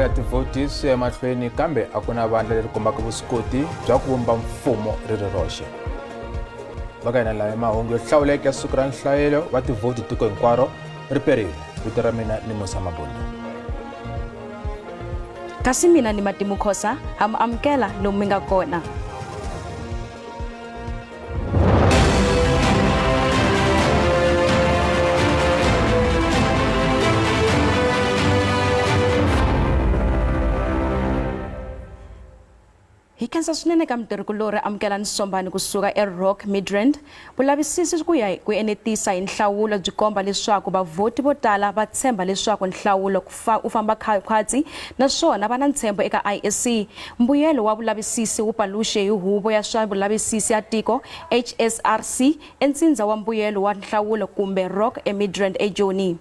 ya tivhoti swi ya emahlweni kambe a ku na vandla leri kombaka vuswikoti bya ku vumba mfumo ri ri roxe. Va ka hina laha mahungu yo hlawuleka ya siku ra nhlayelo wa tivhoti tiko hinkwaro ri perile. Vito ra mina ni Musa Mabunda. Kasi mina ni Matimu Khosa ha mu amukela lomu mi nga kona. Hi khensa swinene ka mutirhikulorhi amukela Nsombani kusuka eRock Midrand. Vulavisisi ku ya ku enetisa hi nhlawulo byi komba leswaku vavhoti vo tala va tshemba leswaku nhlawulo wu famba khwatsi naswona va na ntshembo eka IEC. Mbuyelo wa vulavisisi wu paluxe hi Huvo ya swa Vulavisisi ya Tiko, HSRC, entsindza wa mbuyelo wa nhlawulo kumbe Rock eMidrand eJoni.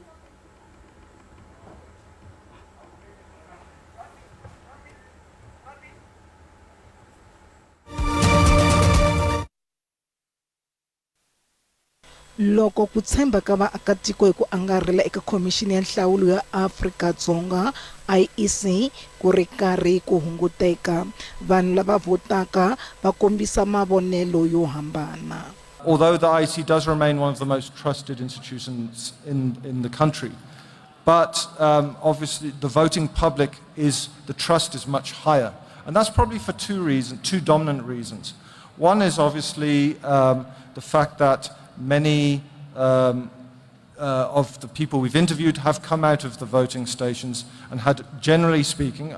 Loko ku tshemba ka vaakatiko hi ku angarhela eka Khomixini ya Nhlawulo ya Afrika-Dzonga, IEC, ku ri karhi ku hunguteka, vanhu lava vhotaka va kombisa mavonelo yo hambana. Although the IEC does remain one of the most trusted institutions in the country, but obviously the voting public is, the trust is much higher. And that's probably for two reasons, two dominant reasons. One is obviously the fact that many of the people we've interviewed have come out of the voting stations and had, generally speaking,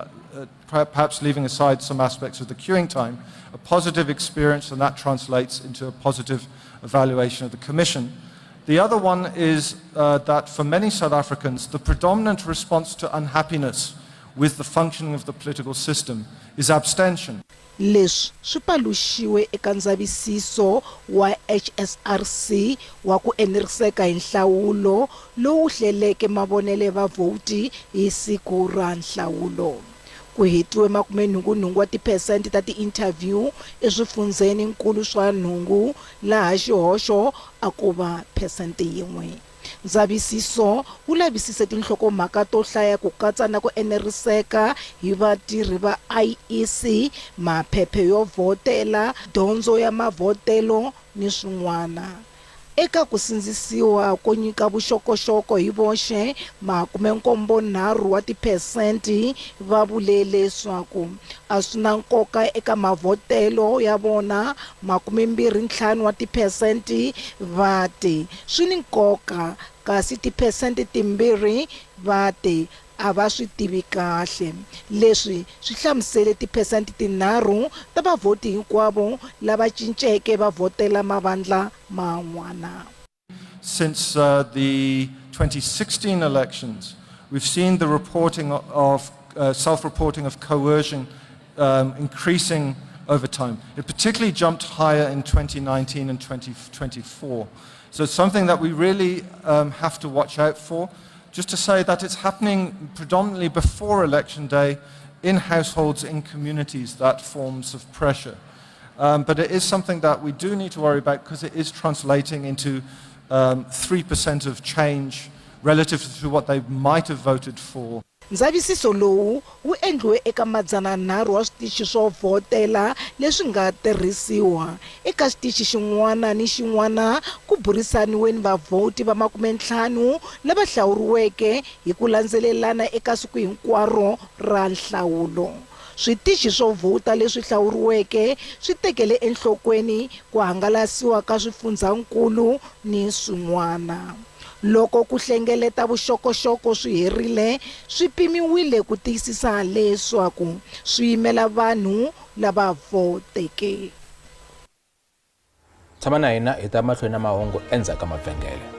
perhaps leaving aside some aspects of the queuing time, a positive experience, and that translates into a positive evaluation of the Commission. The other one is that for many South Africans, the predominant response to unhappiness with the functioning of the political system is abstention. Leswi swi paluxiwe eka ndzavisiso wa HSRC wa ku eneriseka hi nhlawulo lowu hleleke mavonelo ya vavhoti hi siku ra nhlawulo. Ku hetiwe makumenhungunhungu wa tiphesente ta tiinthavhiyu eswifundzheni-nkulu swa nhungu laha xihoxo a ko va phesente yin'we. Ndzavisiso wu lavisise tinhlokomhaka to hlaya ku katsa na ku eneriseka hi vatirhi va IEC, maphephe yo vhotela, dyondzo ya mavhotelo ni swin'wana. Eka ku sindzisiwa ko nyika vuxokoxoko hi voxe, makumenkombo-nharhu wa tiphesente va vule leswaku a swi na nkoka eka mavhotelo ya vona, makumembirhi-ntlhanu wa tiphesente va te swi ni nkoka kasi tiphesente timbirhi va te a va swi tivi kahle. Leswi swi hlamusele tiphesente tinharhu ta vavhoti hinkwavo lava cinceke va vhotela mavandla man'wana. Since the 2016 elections, we've seen the reporting of self-reporting of coercion increasing over time. It particularly jumped higher in 2019 and 2024. So it's something that we really have to watch out for. Just to say that it's happening predominantly before election day in households, in communities, that forms of pressure. But it is something that we do need to worry about because it is translating into 3% of change relative to what they might have voted for. Ndzavisiso lowu wu endliwe eka madzananharhu wa switichi swo vhotela leswi nga tirhisiwa. Eka xitichi xin'wana ni xin'wana ku burisaniwe ni vavhoti va makumentlhanu lava hlawuriweke hi ku landzelelana eka siku hinkwaro ra nhlawulo. Switichi swo vhota leswi hlawuriweke swi tekele enhlokweni ku hangalasiwa ka swifundzhankulu ni swin'wana. Loko ku hlengeleta vuxokoxoko swi herile, swi pimiwile ku tiyisisa leswaku swi yimela vanhu lava vhoteke. Tshama na hina hi ta mahlweni na mahungu endzhaku ka mavhengele.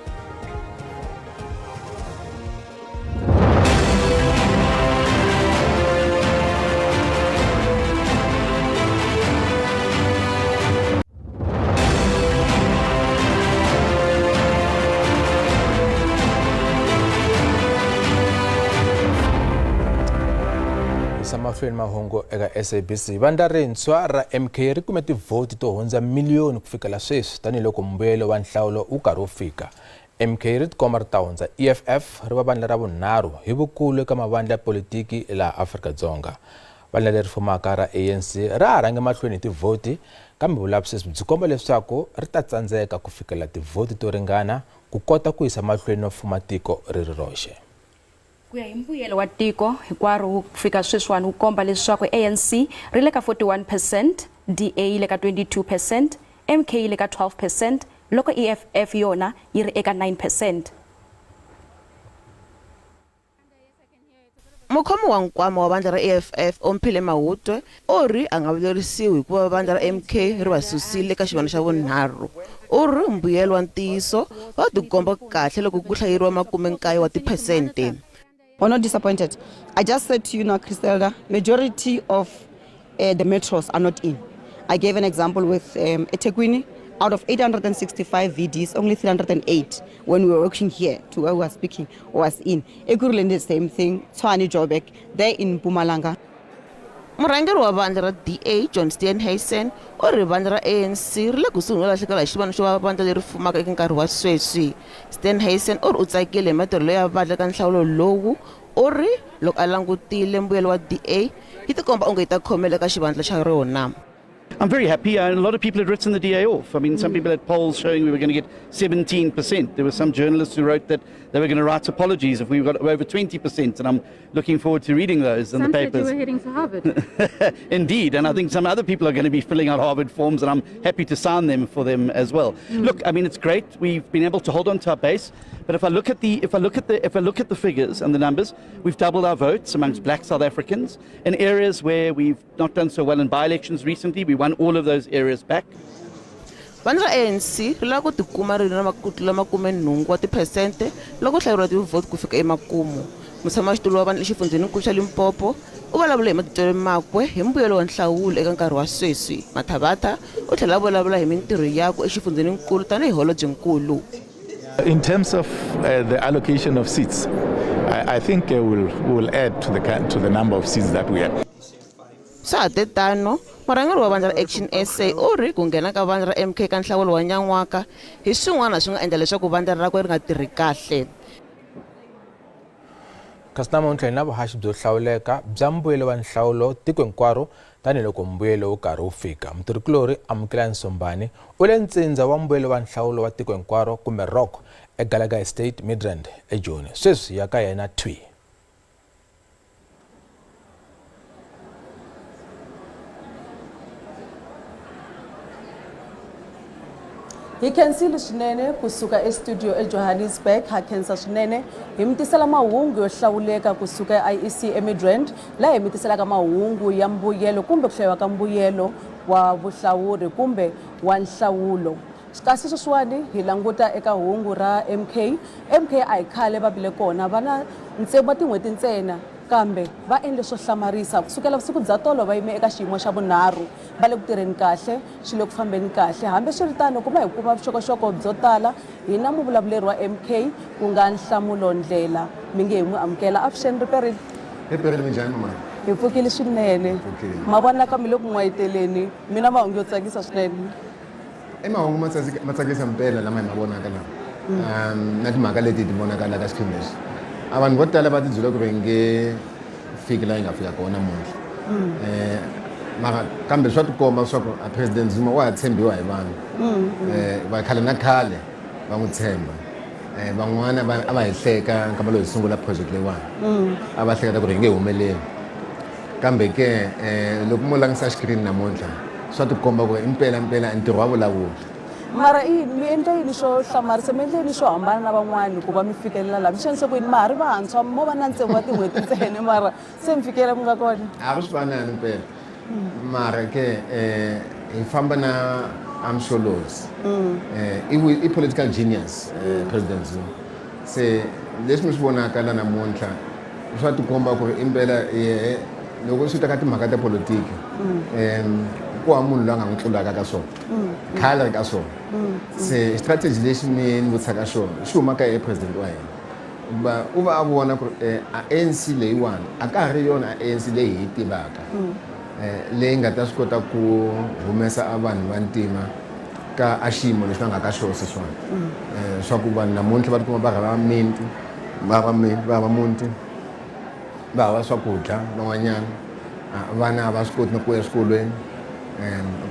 Yisa mahlweni mahungu eka SABC. Vandla rintshwa ra MK ri kume tivhoti to hundza miliyoni ku fikela sweswi tanihiloko mbuyelo wa nhlawulo wu karhi wu fika. MK ri tikomba ri ta hundza EFF ri va vandla ra vunharhu hi vukulu eka mavandla ya politiki laha Afrika-Dzonga. Vandla leri fumaka ra ANC ra ha rhange mahlweni hi tivhoti, kambe vulavisisi byi komba leswaku ri ta tsandzeka ku fikelela tivhoti to ringana ku kota ku yisa mahlweni no fuma tiko ri ri roxe. Ku ya hi mbuyelo wa tiko hinkwaro ku fika sweswiwani wu komba leswaku ANC ri le ka 41 percent, DA yi le ka 22 percent, MK yi le ka 12 percent loko EFF yona yi ri eka 9 percent. Mukhomi wa nkwama wa vandla ra EFF Omphile Mautwe u ri a nga vilerisiwi hikuva vandla ra MK ri va susile eka xivandla xa vunharhu. U ri mbuyelo wa ntiyiso wa tikomba kahle loko ku hlayeriwa makume-nkaye wa tiphesente. We're not disappointed. I just said to you now, Christelda, majority of the metros are not in. I gave an example with eThekwini. Out of 865 VDs, only 308 when we were working here to where we were speaking was in. Ekurhuleni, the same thing. Tshwane, Joburg, there in Mpumalanga. Murhangeri wa vandla ra DA John Steenhuisen u ri vandla ra ANC ri le kusuhi no lahlekela hi xivandla xo va vandla leri fumaka eka nkarhi wa sweswi. Steenhuisen u ri u tsakile hi matirhelo ya vandla eka nhlawulo lowu. U ri loko a langutile mbuyelo wa DA yi tikomba onge yi ta khomela eka xivandla xa rona. I'm very happy. A lot of people had written the DA off. I mean, some people had polls showing we were going to get 17%. There were some journalists who wrote that they were going to write apologies if we got over 20%, and I'm looking forward to reading those in Some the said you papers. were heading to Harvard. Indeed, and I think some other people are going to be filling out Harvard forms, and I'm happy to sign them for them as well. Look, I mean, it's great. We've been able to hold on to our base, but if I look at the if I look at the if I look at the figures and the numbers, we've doubled our votes amongst black South Africans in areas where we've not done so well in by-elections recently. We won all of those areas back. Vandla ra ANC ri lava ku tikuma ri ri na ku tlula makumenhungu wa tiphesente loko ku hlayeriwa tivhoti ku fika emakumu. Mutshamaxitulu wa vandla exifundzheninkulu xa Limpopo u vulavule hi matitwelo makwe hi mbuyelo wa nhlawulo eka nkarhi wa sweswi. Mathabatha u tlhela a vulavula hi mintirho yakwe exifundzheninkulu tanihi holobyenkulu. In terms of the allocation of seats, I think we'll add to the number of seats that we have. Swa ha te tano, murhangeri wa vandla ra Action SA u ri ku nghena ka vandla ra MK ka nhlawulo wa nyan'waka hi swin'wana swi nga endla leswaku vandla rakwe ri nga tirhi kahle. Kasi namuntlha hi na vuhaxi byo hlawuleka bya mbuyelo wa nhlawulo tiko hinkwaro tanihiloko mbuyelo wu karhi wu fika. Mutirhikulorhi Amukelani Sombani u le ntsindza wa mbuyelo wa nhlawulo wa tiko hinkwaro kumbe ROC eGallagher Estate, Midrand, eJoni. Sweswi ya ka yena thwi. Hi khensile swinene kusuka estudio eJohannesburg. Ha khensa swinene, hi mi tisela mahungu yo hlawuleka kusuka e-IEC eMidrand, laha hi mi tiselaka mahungu ya mbuyelo kumbe ku hlayiwa ka mbuyelo wa vuhlawuri kumbe wa nhlawulo. Kasi sweswiwani hi languta eka hungu ra MK. MK a hi khale va bile kona, va na ntsevu wa tin'hweti ntsena, kambe va endle swo hlamarisa. Kusukela vusiku bya tolo va yime eka xiyimo xa vunharhu, va le ku tirheni kahle, swi le ku fambeni kahle. Hambiswiritano, ku va hi kuma vuxokoxoko byo tala, hi na muvulavuleri wa MK ku nga Nhlamulo Ndlela. Mi nge hi n'wi amukela. Avuxeni, riperile. Riperile, minjhani mama? Hi pfukile swinene. Pfukile. Ma vonaka mi le ku n'wayiteleni, mi na mahungu yo tsakisa swinene. I mahungu ma tsakisa mpela lama hi ma vonaka lawa, na timhaka leti ti vonakala ka xiphemu lexi. A vanhu vo tala va ti byela ku ri nge fiki laha yi nga fika kona namuntlha, mara kambe swa tikomba swa ku a President Zuma wa ha tshembiwa hi vanhu. Va khale na khale va n'wi tshemba. Van'wana a va hi hleka nkama lowu hi sungula project leyiwani, a va hleketa ku ri hi nge humeleli, kambe ke loko mo langutisa xikirini namuntlha swa tikomba ku impela mpela ntirho wa vulavula. Mara i yini mi endle yini xo hlamarisa, mi endle yini xo hambana na van'wani ku va mi fikelela laha mi xanise ku yini? Ma ha ri vantshwa, mo va na ntsevu wa tin'hweti ntsena, mara se mi fikela mi nga kona. A ri swi fanani mpela, mara ke hi famba na Amsholozi. I political genius, President Zuma. Se leswi mi swi vonaka la namuntlha swa tikomba ku ri impela yehe loko swi ta ka timhaka ta politiki, ku hava munhu loyi a nga n'wi tlulaka ka swona, khale ka swona. Se strategy lexi mi ni vutisaka xona xi huma ka ye president wa hina. Va u va a vona ku ri a ANC leyiwani a ka ha ri yona a ANC leyi hi yi tivaka, leyi nga ta swi kota ku humesa a vanhu va ntima. ka a xiyimo lexi va nga ka xona sweswiwani. Swa ku vanhu namuntlha va tikuma va hava miti, va hava miti, va hava muti, va hava swakudya van'wanyana, vana a va swi koti na ku ya eswikolweni,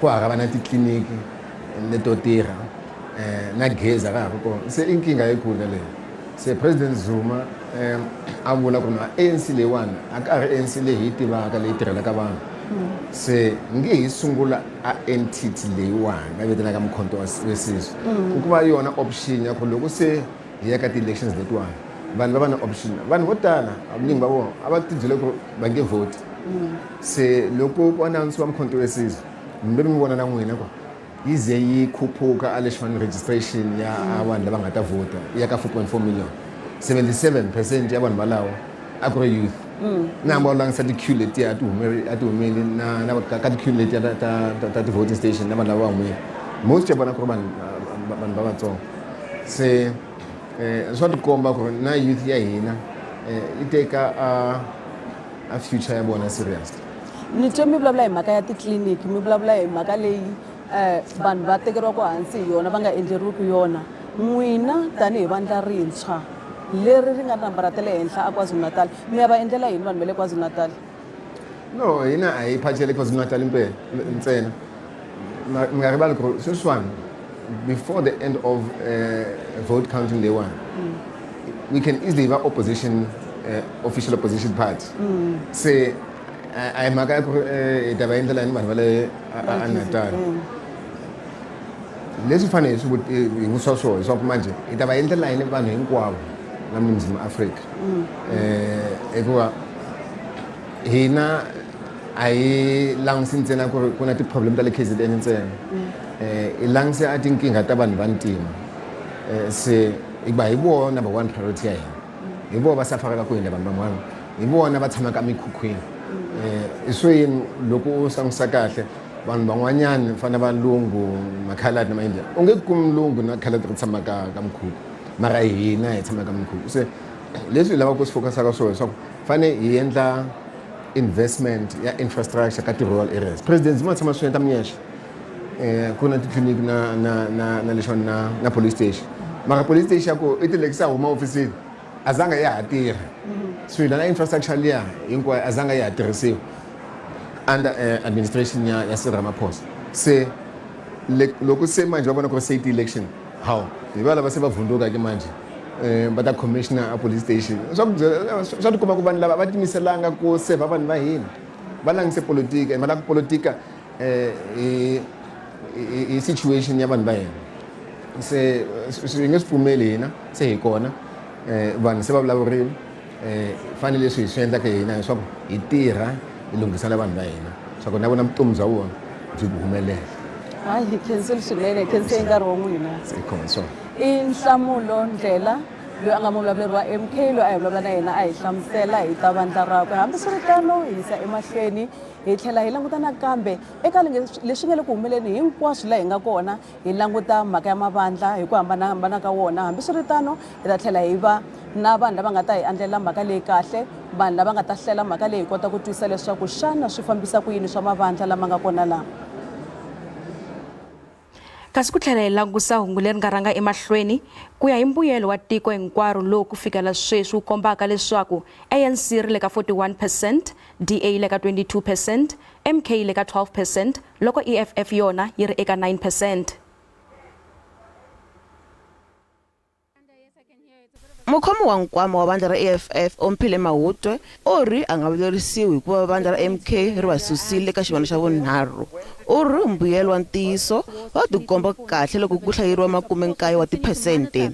ku hava na titliliniki leto tirha, na gezi a ra ha ri kona. Se i nkingha yikulu yaleyo. Se President Zuma a vula ku ri ANC leyiwani a ka ha ri ANC leyi hi yi tivaka leyi tirhelaka vanhu. Se nge hi sungula a entity leyiwani va vitanaka Mkhonto wa Wesizwe ku va yona option ya ku loko se hi ya ka ti-elections letiwani vanhu va va na option. Vanhu vo tala vunyingi va vona a va tibyele ku va nge vote. Se loko ku announce-iwa Mkhonto Wesizwe mi ve mi vona na n'wina ku yi ze yi khuphuka a lexiwani registration ya vanhu lava nga ta vhota ya ka 4.4 million. 77% ya vanhu valawo a ku ri youth. Na hamba u langutisa ti-queue letiya a ti humeli a ti humeli na na ka ti-queue letiya ta ta ta ti-voting station na vanhu lava va humile most ya vona ku ri vanhu vanhu va vatsongo. Se swa tikomba ku ri na youth ya hina yi teka a a future ya vona serious. Ni twe mi vulavula hi mhaka ya titliliniki, mi vulavula hi mhaka leyi vanhu va tekeriwaka hansi hi yona, va nga endleriwiki yona. N'wina tanihi vandla rintshwa leri ri nga nambara ta le henhla a KwaZulu-Natal, mi ya va endlela yini vanhu va le KwaZulu-Natal? No, hina a hi phacheli KwaZulu-Natal impela ntsena. Mi nga rivali ku ri sweswiwani before the end of vote counting leyiwani we can easily va opposition, official opposition party. Se a hi mhaka ya ku ri hi ta va endlela yini vanhu va le a Natal. Leswi fanele hi swi hi vutisa swona leswaku manje hi ta va endlela yini vanhu hinkwavo la Ningizimu Afrika, hikuva hina a hi langutisi ntsena ku ri ku na ti-problem ta le KZN ntsena, hi langutise a tinkingha ta vanhu va ntima. Se hikuva hi vona number one priority ya hina, hi vona va safaraka ku hindza vanhu van'wana, hi vona va tshamaka emikhukhwini. I swo yini loko u langutisa kahle vanhu van'wanyani fana valungu, makhaladi na maindia, u nge kumi mulungu na khaladi ri tshama ka ka mukhukhu, mara hina hi tshama ka mukhukhu. Se leswi hi lavaka ku swi focusaka swona leswaku fane hi endla investment ya infrastructure ka ti-rural areas. President Zuma tshama swi endla Mnyesha, ku na titliliniki na na na na lexiwani na na police station, mara police station ya ku i tilekisa huma ofisini a zanga ya ha tirha. Swilo na infrastructure liya hinkwayo a zanga ya ha tirhisiwa under administration ya Cyril Ramaphosa. Se loko se manje va vona ku ri se ti-election hawu hi va lava se va vunduka ke manje, va ta commissioner a police station. Swa ku byela swa tikomba ku vanhu lava va tiyimiselanga ku save vanhu va hina, va languse politika and va lava ku politika hi hi situation ya vanhu va hina. Se swi nge swi pfumeli hina se hi kona, vanhu se va vulavurile, fanele leswi hi swi endlaka hina leswaku hi tirha hi lunghisela vanhu va hina swa ku na vona vutomi bya vona byi humelela. Hayi, hi khensile swinene, hi khense nkarhi wa n'wina. I khona. I Nhlamulo Ndlela loyi a nga muvulavuleri wa MK loyi a hi vulavula na yena a hi hlamusela hi ta vandla rakwe. Hambiswiritano hi yisa emahlweni hi tlhela hi languta nakambe eka leswi nga le ku humeleni hinkwaswo laha hi nga kona, hi languta mhaka ya mavandla hi ku hambanahambana ka wona. Hambiswiritano hi ta tlhela hi va na vanhu lava nga ta hi andlela mhaka leyi kahle, vanhu lava nga ta hlela mhaka leyi hi kota ku twisisa leswaku xana swi fambisa ku yini swa mavandla lama nga kona laha. Kasi ku tlhela hi langusa hungu leri nga rhanga emahlweni ku ya hi mbuyelo wa tiko hinkwaro lowu ku fikela sweswi wu kombaka leswaku ANC ri le ka 41%, DA yi le ka 22%, MK yi le ka 12% loko EFF yona yi ri eka 9%. Mukhomi wa nkwama wa vandla ra EFF Omphile Mautwe u ri a nga vilerisiwi hikuva vandla ra MK ri va susile eka xivandla xa vunharhu. U ri mbuyelo wa ntiyiso wa tikomba kahle loko ku hlayeriwa 90 wa tiphesente.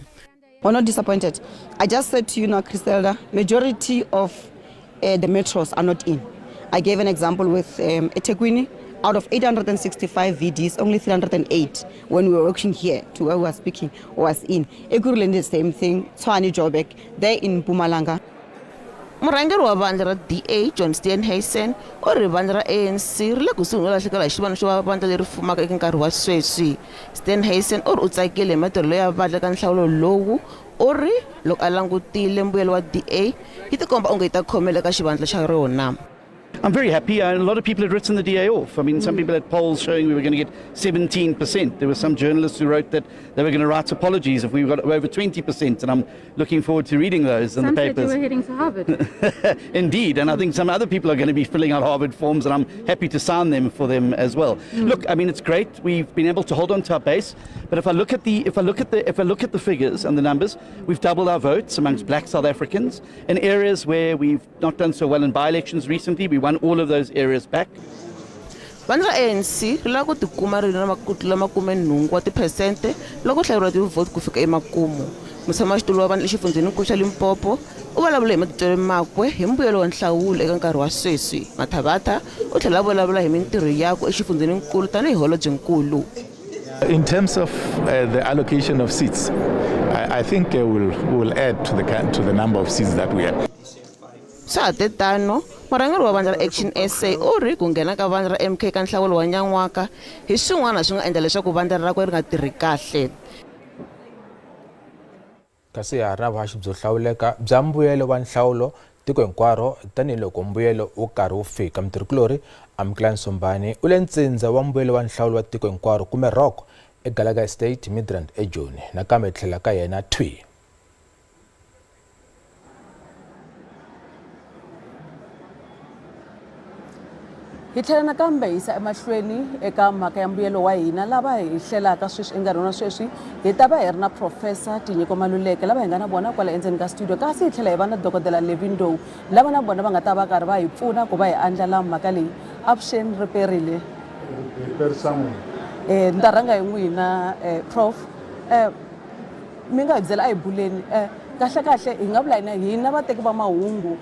We're not disappointed. I just said to you now, Christelda, majority of the metros are not in. I gave an example with eThekwini. Out of 865 VDs, only 308 when we were working here to where we were speaking was in. Ekurhuleni, the same thing. Tshwane, Joburg, there in Mpumalanga. Murhangeri wa vandla ra DA John Steenhuisen u ri vandla ra ANC ri le kusuhi no lahlekela hi xivandla xo va vandla leri fumaka eka nkarhi wa sweswi. Steenhuisen u ri u tsakile hi matirhelo ya vandla eka nhlawulo lowu. U ri loko a langutile mbuyelo wa DA yi tikomba onge yi ta khomela eka xivandla xa rona. I'm very happy. A lot of people had written the DA off. I mean, some people had polls showing we were going to get 17%. There were some journalists who wrote that they were going to write apologies if we got over 20%, and I'm looking forward to reading those in Some the said you papers. were heading to Harvard. Indeed, and I think some other people are going to be filling out Harvard forms, and I'm happy to sign them for them as well. Look, I mean, it's great. We've been able to hold on to our base, but if I look at the if I look at the if I look at the figures and the numbers, we've doubled our votes amongst black South Africans in areas where we've not done so well in by-elections recently. We won all of those areas back. Vandla ra ANC ri lava ku tikuma ri ri na ku tlula makumenhungu wa tiphesente loko ku hlayeriwa tivhoti ku fika emakumu. Mutshamaxitulu wa vandla exifundzheninkulu xa Limpopo u vulavule hi matitwelo makwe hi mbuyelo wa nhlawulo eka nkarhi wa sweswi. Mathabatha u tlhela a vulavula hi mintirho yakwe exifundzheninkulu tanihi holobyenkulu. In terms of the allocation of seats, I think we'll add to the number of seats that we have. Swa ha te tano, murhangeri wa vandla ra Action SA u ri ku nghena ka vandla ra MK ka nhlawulo wa nyan'waka hi swin'wana swi nga endla leswaku vandla rakwe ri nga tirhi kahle. Kasi ha ri na vuhaxi byo hlawuleka bya mbuyelo wa nhlawulo tiko hinkwaro tanihiloko mbuyelo wu karhi wu fika. Mutirhikulorhi Amukelani Sombani u le ntsindza wa mbuyelo wa nhlawulo wa tiko hinkwaro kumbe ROC eGallagher Estate, Midrand, eJoni. Nakambe hi tlhela ka yena thwi. Hi tlhela nakambe hi yisa emahlweni eka mhaka ya mbuyelo wa hina lava hi hlelaka sweswi. Enkarhini wa sweswi hi ta va hi ri na Professor Tinyiko Maluleke lava hi nga na vona kwala endzeni ka studio, kasi hi tlhela hi va na Dokodela Levi Ndou lava na vona va nga ta va karhi va hi pfuna ku va hi andlala mhaka leyi. Avuxeni, ri perile. Hi perisa n'wina. Ni ta rhanga hi n'wina, Prof. Mi nga hi byela, a hi buleni kahle kahle, hi nga vula hina hina vateki va mahungu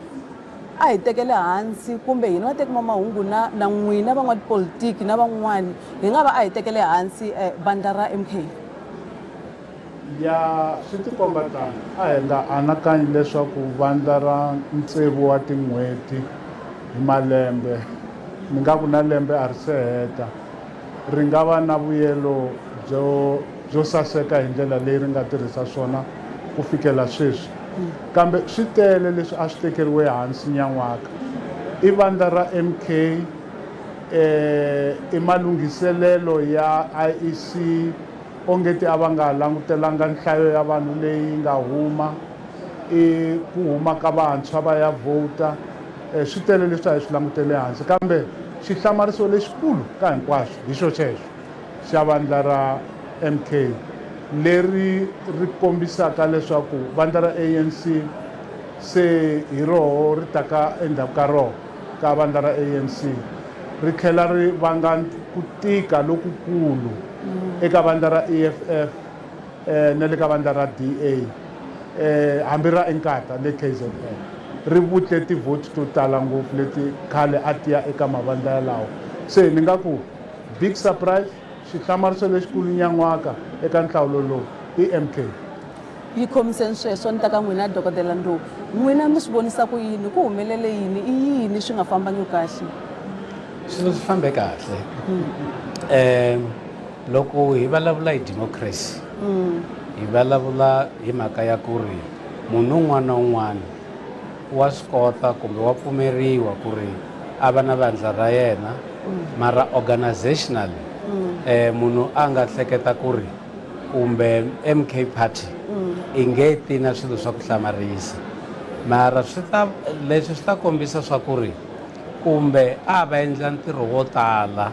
a hi tekele hansi kumbe hina vateki va mahungu na n'wina van'watipolitiki na van'wani hi nga va a hi tekele hansi vandla ra MK? Ya, swi tikomba tano. A hi nga anakanyi leswaku vandla ra tsevu wa tin'hweti hi malembe, ni nga ku na lembe a ri se heta, ri nga va na vuyelo byo saseka hi ndlela leyi ri nga tirhisa swona ku fikela sweswi. Kambe swi tele leswi a swi tekeriwe hansi nyan'waka. I vandla ra MK, i malunghiselelo ya IEC, ongeti a va nga langutelanga nhlayo ya vanhu leyi nga huma, i ku huma ka vantshwa va ya vhota. Swi tele leswi a hi swi langutele hansi, kambe xihlamariso lexikulu ka hinkwaswo hi xo xexo xa vandla ra MK leri ri kombisaka leswaku vandla ra ANC se hi roho ri taka endzhaku ka roho ka vandla ra ANC, ri tlhela ri vanga ku tika lokukulu eka vandla ra EFF na le ka vandla ra DA, hambi ra Inkatha le KZN. Ri vutle tivhoti to tala ngopfu leti khale a ti ya eka mavandla yalawo. Se ni nga ku big surprise, xihlamariso lexikulu nyan'waka eka nhlawulo lowu i MK. Yi khomiseni sweswo. Ni ta ka n'wina, Dokodela Ndou. N'wina mi swi vonisa ku yini? Ku humelele yini? I yini swi nga fambangi kahle? Swilo swi fambe kahle. Loko hi vulavula hi democracy, hi vulavula hi mhaka ya ku ri munhu un'wana na un'wana wa swi kota kumbe wa pfumeriwa ku ri a va na vandla ra yena, mara organizationally munhu a nga hleketa ku ri kumbe MK Party i nge ti na swilo swa ku hlamarisa, mara swi ta leswi swi ta kombisa swa ku ri kumbe a va endla ntirho wo tala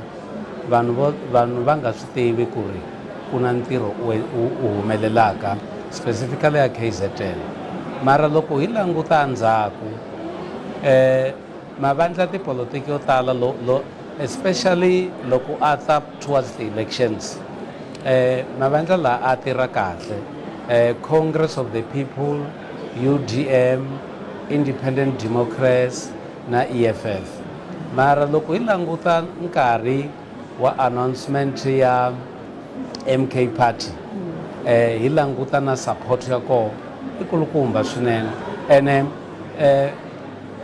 vanhu vo vanhu va nga swi tivi ku ri ku na ntirho u humelelaka specifically ya KZN. Mara loko hi languta ndzhaku, mavandla tipolotiki yo tala lo especially loko a ta towards the elections, mavandla la a tirha kahle, Congress of the People, UDM, Independent Democrats na EFF. Mara loko hi languta nkarhi wa announcement ya MK Party, hi languta na support ya koho i kulukumba swinene. Ene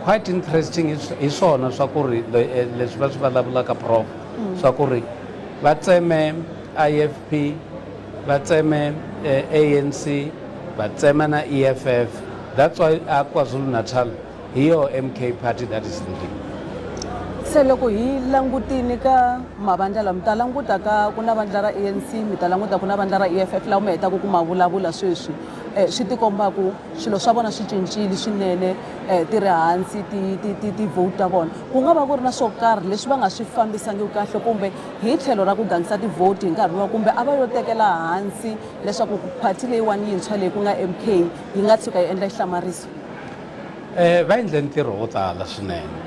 quite interesting hi swona swa ku ri leswi va swi vulavulaka, Prof, swa ku ri va tseme IFP, va tseme ANC, va tsema na EFF. That's why a KwaZulu Natal hi yo MK Party that is leading. Se loko hi langutini ka mavandla lawa, mi ta languta ka ku na vandla ra ANC, mi ta languta ku na vandla ra EFF lawa mi hetaka ku ma vulavula sweswi. Swi tikomba ku swilo swa vona swi cincile swinene, ti ri hansi ti ti ti ti-vote ta vona. Ku nga va ku ri na swo karhi leswi va nga swi fambisangiki kahle kumbe hi tlhelo ra ku gangisa ti-vote hi nkarhi luwa, kumbe a va yo tekela hansi leswaku party leyiwani yintshwa leyi ku nga MK yi nga tshuka yi endla xihlamariso? Va endle ntirho wo tala swinene.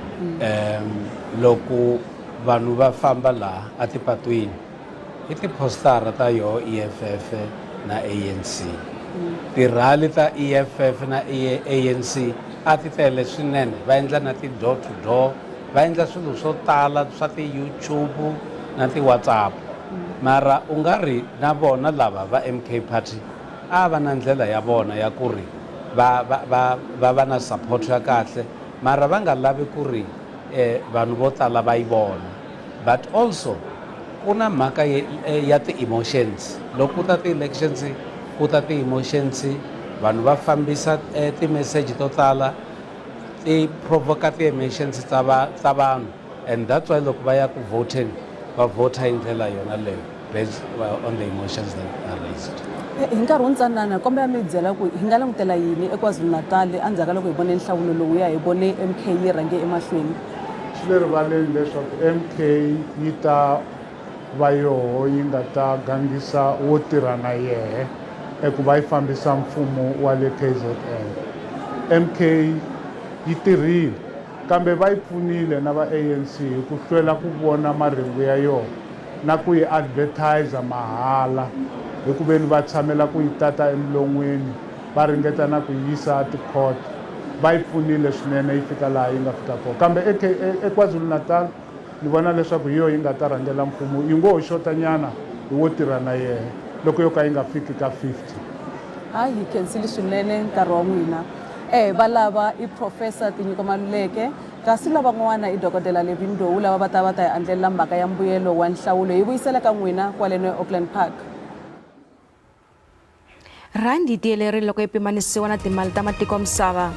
Loko vanhu va famba laha atipatwini i tiphostara ta yoho EFF na ANC. Tirhali ta EFF na ANC a ti tele swinene, va endla na ti-door to door, va endla swilo swo tala swa ti-YouTube na ti-WhatsApp. Mara u nga ri na vona lava va MK Party a va na ndlela ya vona ya ku ri va va va va va na support ya kahle, mara va nga lavi ku ri vanhu vo tala va yi vona. But also ku na mhaka ya ti-emotions. Loko ku ta ti-elections ku ta ti-emotions, vanhu va fambisa ti-message to tala ti provoka ti-emotions ta va ta vanhu, and that's why loko va ya ku voteni va vhota hi ndlela yona leyo based on the emotions that are raised. Hi nkarhi wu ntsanana, kombela mi byela ku hi nga langutela yini eKwaZulu-Natal endzhaku ka loko hi vone nhlawulo lowuya, hi vone MK yi rhange emahlweni? Swi le rivaleni leswaku MK yi ta va yoho yi nga ta gangisa wo tirha na yehe eku va yi fambisa mfumo wa le KZN. MK yi tirhile, kambe va yi pfunile na va ANC hi ku hlwela ku vona marhengu ya yona na ku yi advertise mahala, hi ku veni va tshamela ku yi tata emilon'weni, va ringeta na ku yisa ticourt. Va yi pfunile swinene yi fika laha yi nga fika kona. Kambe eKwaZulu-Natal ni vona leswaku hi yo yi nga ta rhangela mfumo, yi ngo ho xotanyana hi wo tirha na yehe loko yo ka yi nga fiki ka 50. Hayi, hi khensile swinene nkarhi wa n'wina. Va lava i Professor Tinyiko Maluleke, kasi lavan'wana i Dokodela Levy Ndou, lava va ta va ta hi andlelela mhaka ya mbuyelo wa nhlawulo. Hi vuyisela ka n'wina kwaleno eAuckland Park. Rhandi yi tiyelerile loko yi pimanisiwa na timali ta matiko misava.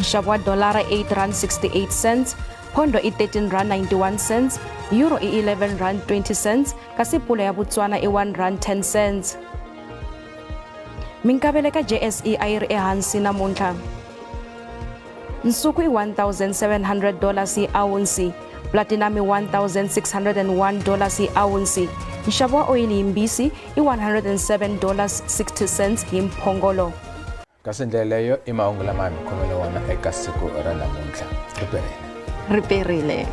Nxavo wa dolara i 8 rand 68 cents, phondo i 13 rand 91 cents, euro i 11 rand 20 cents, kasi pula ya Botswana i 1 rand 10 cents. Minkavelo eka JSE a yi ri ehansi namuntlha. Nsuku i 1700 dollars hi awunsi, platinum i 1601 dollars hi awunsi. Nxavo wa oyili yimbisi i 107 dollars 60 cents hi mphongolo. Kasi ndlela leyo i mahungu lama hi mi khomele wona eka siku ra namuntlha. Ri perile. Ri perile.